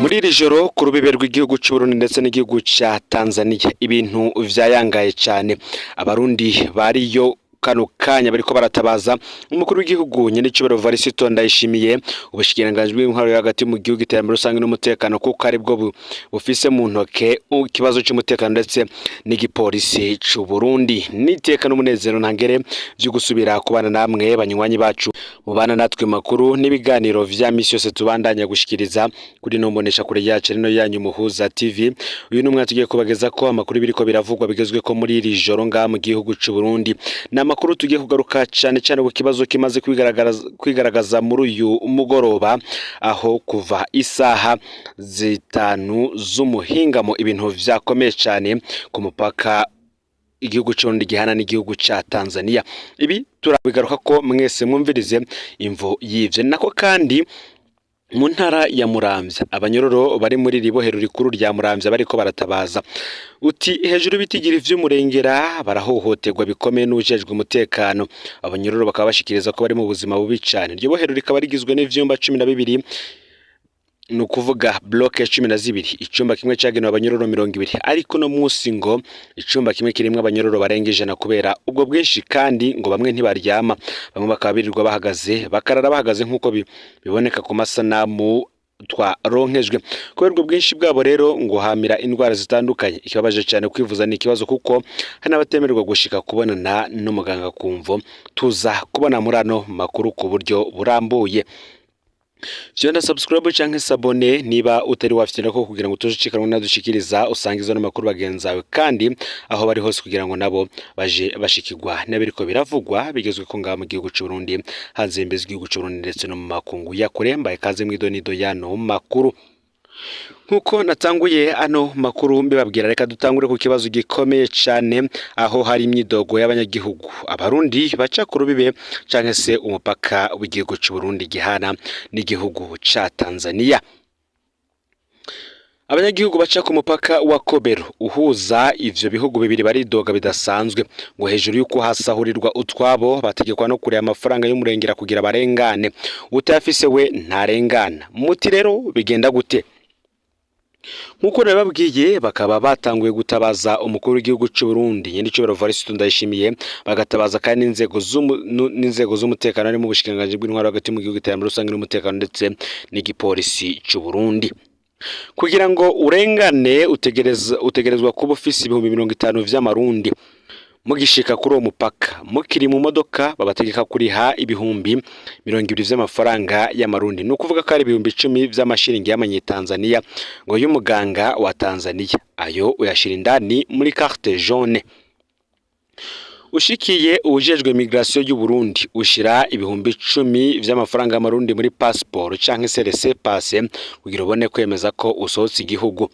Muri iri joro ku rubibe rw'igihugu c'Uburundi ndetse n'igihugu ca Tanzania ibintu vyayangaye cane. Abarundi bariyo kano kanya bariko baratabaza umukuru w'igihugu nyenicubahiro Varisito Ndayishimiye, ubushikiranganji bw'intwaro yo hagati mu gihugu, iterambere rusange n'umutekano, kuko aribwo bufise mu ntoke ikibazo c'umutekano, ndetse n'igipolisi c'u Burundi. N'iteka n'umunezero ntangere vyo gusubira kubana namwe banywanyi bacu mubana natwe makuru n'ibiganiro vya misi yose tubandanya gushikiriza kuri no mbonesha kure yacu rino yanyu Muhuza TV. Uyu ni umwanya tugiye kubageza ko amakuru biriko biravugwa bigezweko muri iri joro ngaha mu gihugu c'u Burundi. Ni amakuru tugiye kugaruka cane cane ku kibazo kimaze kwigaragaza muri uyu mugoroba, aho kuva isaha 5 z'umuhingamo ibintu vyakomeye cane ku mupaka igihugu c'Uburundi gihana n'igihugu ca Tanzania. Ibi turabigaruka ko mwese mwumvirize imvo y'ivyo. Nako kandi mu ntara ya Muramvya abanyororo bari muri iri bohero rikuru rya Muramvya bariko baratabaza uti hejuru bitigira ivy'umurengera, barahohoterwa bikomeye n'uwujejwe umutekano. Abanyororo bakaba bashikiriza ko bari mu buzima bubi cane. Iryo bohero rikaba rigizwe n'ivyumba 12, ni ukuvuga bloc 12. Icumba kimwe cagenewe abanyororo 20, ariko no musi ngo icumba kimwe kirimwo abanyororo barenga 100 kubera ubwo bwinshi. Kandi ngo bamwe ntibaryama, bamwe bakaba birirwa bahagaze, bakarara bahagaze nk'uko biboneka ku masanamu twaronkejwe. Kubera ubwo bwinshi bwabo rero ngo hamira indwara zitandukanye. Ikibabaje cyane, kwivuza ni ikibazo, kuko hari n'abatemererwa gushika kubonana n'umuganga ku mvo tuza kubona muri ano makuru ku buryo burambuye. Fyonda subscribe canke s'abonner niba utari wafite ko, kugira ngo utojicikanwe nadushikiriza, usange izo n'amakuru bagenzi bawe kandi aho bari hose, kugira ngo nabo baje bashikirwa n'abiriko biravugwa bigezwe ko ngaha mu gihugu c'u Burundi, hanze y'imbizi z'igihugu c'u Burundi, ndetse no mu makungu ya kure. Mbaye kaze mw'idonido y'ano makuru. Nkuko natanguye ano makuru mbibabwira, reka dutangure ku kibazo gikomeye cane, aho hari imyidogo y'abanyagihugu abarundi baca ku rubibe canke se umupaka w'igihugu c'u Burundi gihana n'igihugu ca Tanzania. Abanyagihugu baca ku mupaka wa Kobero uhuza ivyo bihugu bibiri baridoga bidasanzwe, ngo hejuru y'uko hasahurirwa utwabo, bategekwa no kuriha amafaranga y'umurengera kugira barengane. Utayafise we ntarengana. Muti rero bigenda gute? Nkuko nababwiye, bakaba batanguye gutabaza umukuru w'igihugu c'u Burundi nyenicubahiro Evariste Ndayishimiye, bagatabaza kandi n'inzego z'umutekano, harimo ubushikiranganji bw'intwaro hagati mu gihugu, iterambere rusange n'umutekano, ndetse n'igipolisi c'u Burundi. Kugira ngo urengane utegerezwa kuba ufise 50,000 vy'amarundi. Mugishika kuri uwo mupaka, mukiri mu modoka, babategeka kuriha 20,000 vy'amafaranga y'amarundi, ni ukuvuga ko ari 10,000 vy'amashiringi y'amanyetanzaniya, ngo y'umuganga wa Tanzania. Ayo uyashira indani muri carte jaune. Ushikiye uwujejwe migration y'u Burundi, ushira 10,000 vy'amafaranga y'amarundi muri passport canke se laissez-passer kugira ubone kwemeza ko usohotse igihugu.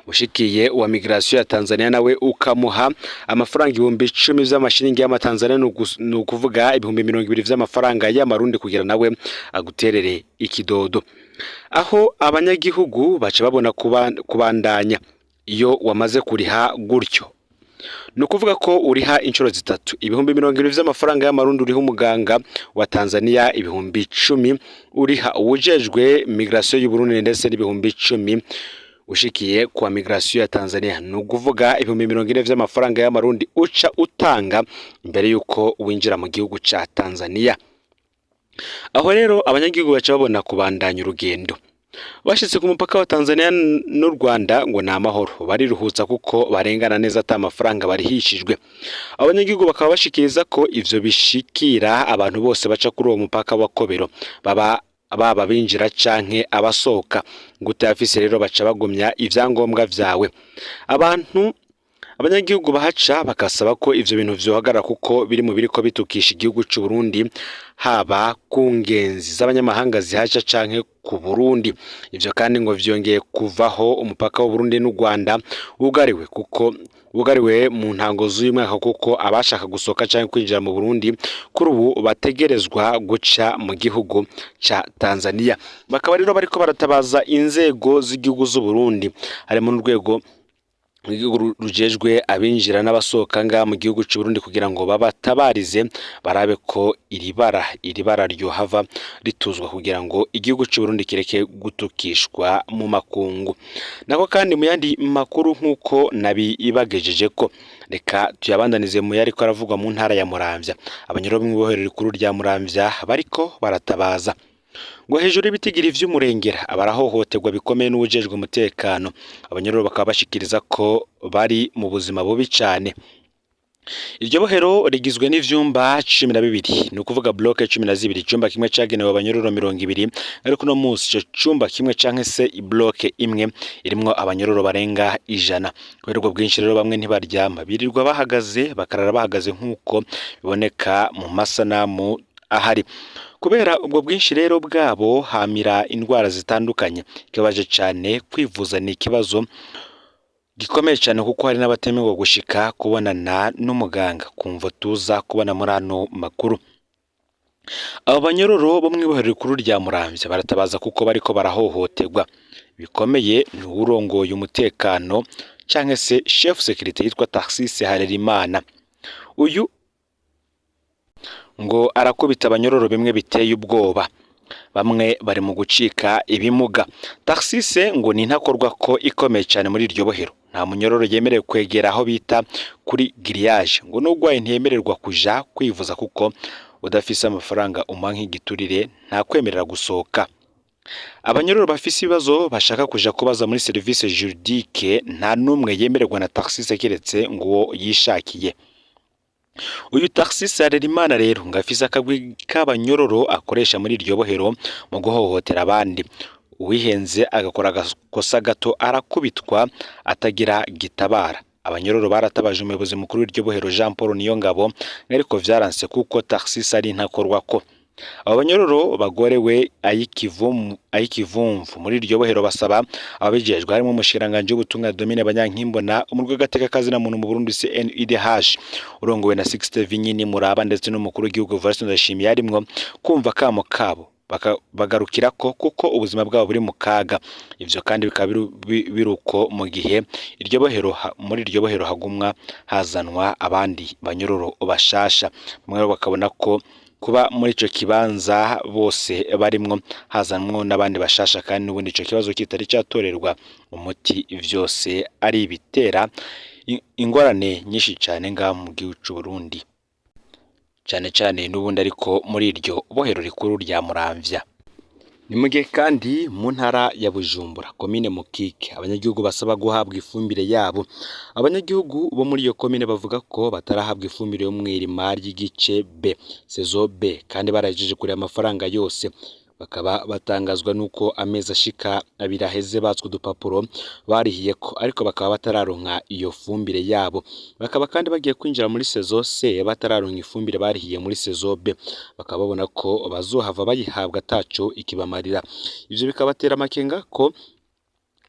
Ushikiye uwa migration ya Tanzania nawe ukamuha amafaranga 10,000 vy'amashiringi y'amatanzania, ni ukuvuga 20,000 vy'amafaranga y'amarundi, kugira nawe aguterere ikidodo. Aho abanyagihugu baca babona kubandanya iyo wamaze kuriha gutyo. Ni ukuvuga ko uriha inshuro zitatu: 20,000 vy'amafaranga y'amarundi uriha umuganga wa Tanzania, 10,000 uriha uwujejwe migration y'u Burundi, ndetse n'10,000 ushikiye kwa migration ya Tanzania. Ni ukuvuga 40,000 vy'amafaranga y'amarundi uca utanga imbere yuko winjira mu gihugu ca Tanzania. Aho rero abanyagihugu baca babona kubandanya urugendo. Bashitse ku mupaka wa Tanzania n'u Rwanda ngo ni amahoro, bariruhutsa kuko barengana neza ata mafaranga barihishijwe. Abanyagihugu bakaba bashikiriza ko ivyo bishikira abantu bose baca kuri uwo mupaka wa Kobero, baba binjira canke abasohoka. Ngo utayafise rero baca bagumya ivyangombwa vyawe. Abantu abanyagihugu bahaca bakasaba ko ivyo bintu vyohagarara, kuko biri mu biriko bitukisha igihugu c'u Burundi, haba ku ngenzi z'abanyamahanga zihaca canke ku Burundi. Ivyo kandi ngo vyongeye kuvaho umupaka w'u Burundi n'u Rwanda wugariwe, kuko wugariwe mu ntango z'uyu mwaka, kuko abashaka gusohoka canke kwinjira mu Burundi kuri ubu bategerezwa guca mu gihugu ca Tanzania. Bakaba rero bariko baratabaza inzego z'igihugu z'u Burundi, harimo n'urwego Rw'igihugu rujejwe abinjira n'abasohoka ngaha mu gihugu c'u Burundi kugira ngo babatabarize, barabe ko iri bara ryohava rituzwa kugira ngo igihugu c'u Burundi kireke gutukishwa mu makungu. Nako kandi mu yandi makuru, nk'uko nabibagejeje ko, reka tuyabandanize mu yariko aravugwa mu ntara ya Muramvya. Abanyororo mw'ibohero rikuru rya Muramvya bariko baratabaza ngo hejuru y'ibitigiri vy'umurengera abarahohoterwa bikomeye n'uwujejwe umutekano. Abanyororo bakaba bashikiriza ko bari mu buzima bubi cane. Iryo bohero rigizwe n'ivyumba 12, ni ukuvuga blocs 12. Icumba kimwe cagenewe abanyororo 20, ariko uno munsi ico cumba kimwe canke se ibloc imwe irimwo abanyororo barenga 100. Kubera ubwo bwinshi rero, bamwe ntibaryama, birirwa bahagaze, bakarara bahagaze, nk'uko biboneka mu masanamu ahari. Kubera ubwo bwinshi rero bwabo, hamira indwara zitandukanye. Ikibabaje cane, kwivuza ni ikibazo gikomeye cyane, kuko hari n'abatemerwa gushika kubonana n'umuganga kumva tuza kubona muri ano makuru. Abo banyororo bo mw'ibohero rikuru rya Muramvya baratabaza kuko bariko barahohoterwa bikomeye n'uwurongoye umutekano canke se chef sécurité yitwa Taxis Harerimana. Uyu ngo arakubita abanyororo bimwe biteye ubwoba, bamwe bari mu gucika ibimuga. Taxis ngo ni intakorwa ko ikomeye cyane muri iryo bohero. Nta munyororo yemerewe kwegera aho bita kuri grillage, ngo n'urwaye ntiyemererwa kuja kwivuza, kuko udafise amafaranga umuha nk'igiturire ntakwemerera gusohoka. Abanyororo bafise ibibazo bashaka kuja kubaza muri service juridique, nta n'umwe yemererwa na Taxis, keretse ngo uwo yishakiye. Uyu Taxis Harerimana rero ngo afise akagwi k'abanyororo akoresha muri iryo bohero mu guhohotera abandi. Uwihenze agakora agakosa gato arakubitwa atagira gitabara. Abanyororo baratabaje umuyobozi mukuru w'iryo bohero Jean Paul Niyongabo, ariko vyaranse kuko Taxis ari intakorwako. Abo banyororo bagorewe ay'ikivumvu muri iryo bohero basaba ababijejwe, harimo umushikiranganji w'ubutungane Domine Banyankimbona, umurwi w'agateka kazina muntu mu Burundi CNIDH urongowe na Sixte Vinyini Muraba, ndetse n'umukuru w'igihugu Evariste Ndayishimiye, harimwo kumva kamo kabo bagarukirako, kuko ubuzima bwabo buri mu kaga. Ivyo kandi bikaba biruko mu gihe iryo bohero muri iryo bohero hagumwa hazanwa abandi banyororo bashasha. Bamwe rero bakabona ko kuba muri ico kibanza bose barimwo hazanmwo n'abandi bashasha, kandi n'ubundi ico kibazo kitari catorerwa umuti, vyose ari ibitera ingorane nyinshi cane ngaha mu gihugu c'u Burundi, cane cane n'ubundi ariko muri iryo bohero rikuru rya Muramvya. Ni mu gihe kandi mu ntara ya Bujumbura, komine Mukike, abanyagihugu basaba guhabwa ifumbire yabo. Abanyagihugu bo muri iyo komine bavuga ko batarahabwa ifumbire yo mw'irima ry'igice B, saison B, kandi barahejeje kuriha amafaranga yose. Bakaba batangazwa nuko amezi ashika 2 aheze batswe udupapuro barihiyeko, ariko bakaba batararonka iyo fumbire yabo. Bakaba kandi bagiye kwinjira muri saison C batararonka ifumbire barihiye muri saison B. Bakaba babona ko bazohava bayihabwa ataco ikibamarira. Ivyo bikabatera amakenga ko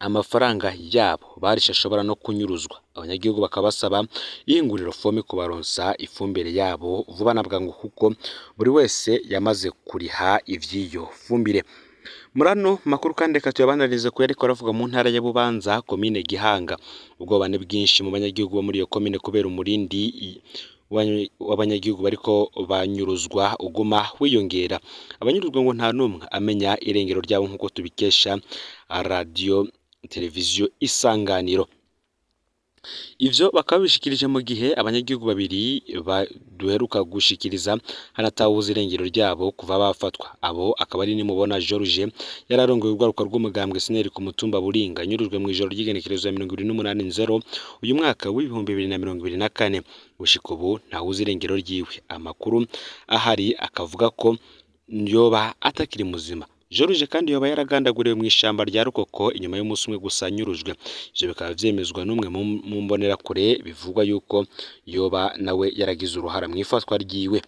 amafaranga yabo barishe ashobora no kunyuruzwa. Abanyagihugu bakaba basaba ihinguriro FOMI kubaronsa ifumbire yabo vuba na bwangu, kuko buri wese yamaze kuriha ivy'iyo fumbire. Muri ano makuru kandi, reka tuyabandanirize ku yariko aravuga mu ntara ya Bubanza, komine Gihanga. Ubwoba ni bwinshi mu banyagihugu bo muri iyo komine kubera umurindi w'abanyagihugu bariko banyuruzwa uguma wiyongera. Abanyuruzwa ngo nta n'umwe amenya irengero ryabo, nk'uko tubikesha Radiyo Televiziyo Isanganiro. Ivyo bakaba babishikirije mu gihe abanyagihugu babiri duheruka gushikiriza hanatawuzi irengero ryabo kuva bafatwa. Abo akaba ari Nimubona George, yararongoye urwaruka rw'umugambwe SNL ku mutumba Buringa, anyurujwe mw'ijoro ry'igenekerezo ya 28 nzero uyu mwaka w'2024. Gushika ubu ntawuzi irengero ryiwe. Amakuru ahari akavuga ko yoba atakiri muzima. George kandi yoba yaragandaguriwe mw'ishamba rya Rukoko inyuma y'umunsi umwe gusa anyurujwe. Ivyo bikaba vyemezwa n'umwe mu mbonerakure bivugwa yuko yoba nawe yaragize uruhara mw'ifatwa ryiwe.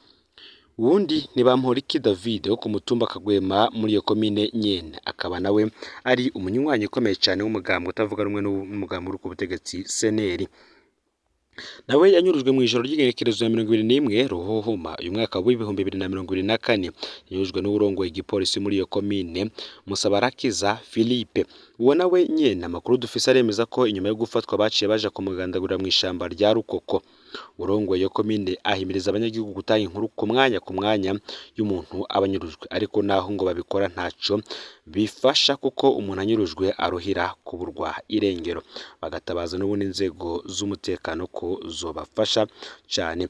Uwundi ni Bamporiki David wo ku mutumba Kagwema muri iyo komine nyene, akaba nawe ari umunywanyi ukomeye cane w'umugambwe utavuga rumwe n'umugambwe uri ku butegetsi CNL. Nawe yanyurujwe mu ijoro ry'igenekerezo ya 21 Ruhuhuma uyu mwaka w'2024. Yanyurujwe n'uwurongoye igipolisi muri iyo komine, Musabarakiza Philippe. Uwo nawe nyene amakuru dufise aremeza ko inyuma yo gufatwa baciye baja kumugandagurira mw'ishamba rya Rukoko. Uwurongoye iyo komine ahimiriza abanyagihugu gutanga inkuru ku mwanya ku mwanya y'umuntu aba anyurujwe, ariko naho ngo babikora ntaco bifasha kuko umuntu anyurujwe aruhira kuburwa irengero, bagatabaza n'ubundi inzego z'umutekano ko zobafasha cane.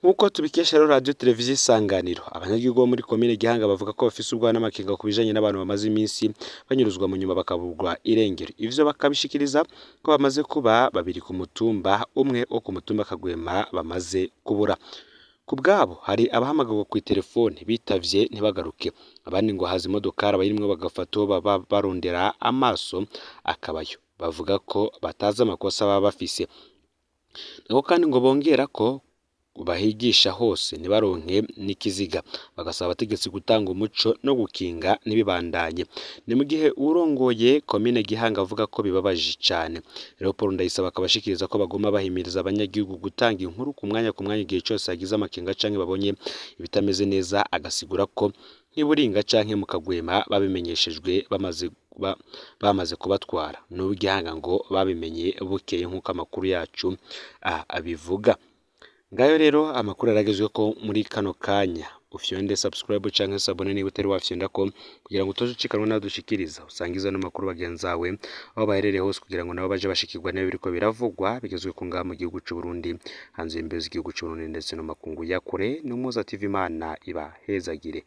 Nk'uko tubikesha rero radio televiziyo Isanganiro, abanyagihugu bo muri komine Gihanga bavuga ko bafise ubwoba n'amakenga ku bijanye n'abantu bamaze iminsi banyuruzwa mu nyuma bakaburwa irengero. Ivyo bakabishikiriza ko bamaze kuba babiri ku mutumba umwe wo ku mutumba Kagwema bamaze kubura. Ku bwabo hari abahamagarwa kw'iterefone bitavye ntibagaruke, abandi ngo haza imodokari abayirimwo bagafata uwo baba barondera amaso akabayo. Bavuga ko batazi amakosa baba bafise. Nako kandi ngo bongera ko bahigisha hose ntibaronke n'ikiziga, bagasaba abategetsi gutanga umuco no gukinga ntibibandanye. Ni mu gihe uwurongoye komine Gihanga avuga ko bibabaje cane. Leopold Ndayisaba akaba ashikiriza ko baguma bahimiriza abanyagihugu gutanga inkuru ku mwanya ku mwanya igihe cose hagize amakenga canke babonye ibitameze neza, agasigura ko nk'iburinga canke mu Kagwema babimenyeshejwe bamaze kubatwara. N'ubu Gihanga ngo babimenye bukeye nk'uko amakuru yacu abivuga. Ngayo rero amakuru aragezweko muri kano kanya. Ufyonde subscribe canke s'abonner niba utari wafyondako kugira ngo utoze ucikanwa n'ayo dushikiriza. Usangize ano makuru bagenzawe aho baherereye hose kugira ngo nabo baje bashikirwa n'iyo biriko biravugwa bigezweko ngaha mu gihugu c'Uburundi, hanze y'imbibe z'igihugu c'Uburundi ndetse no mu makungu ya kure. Ni Umuhoza TV, Imana ibahezagire.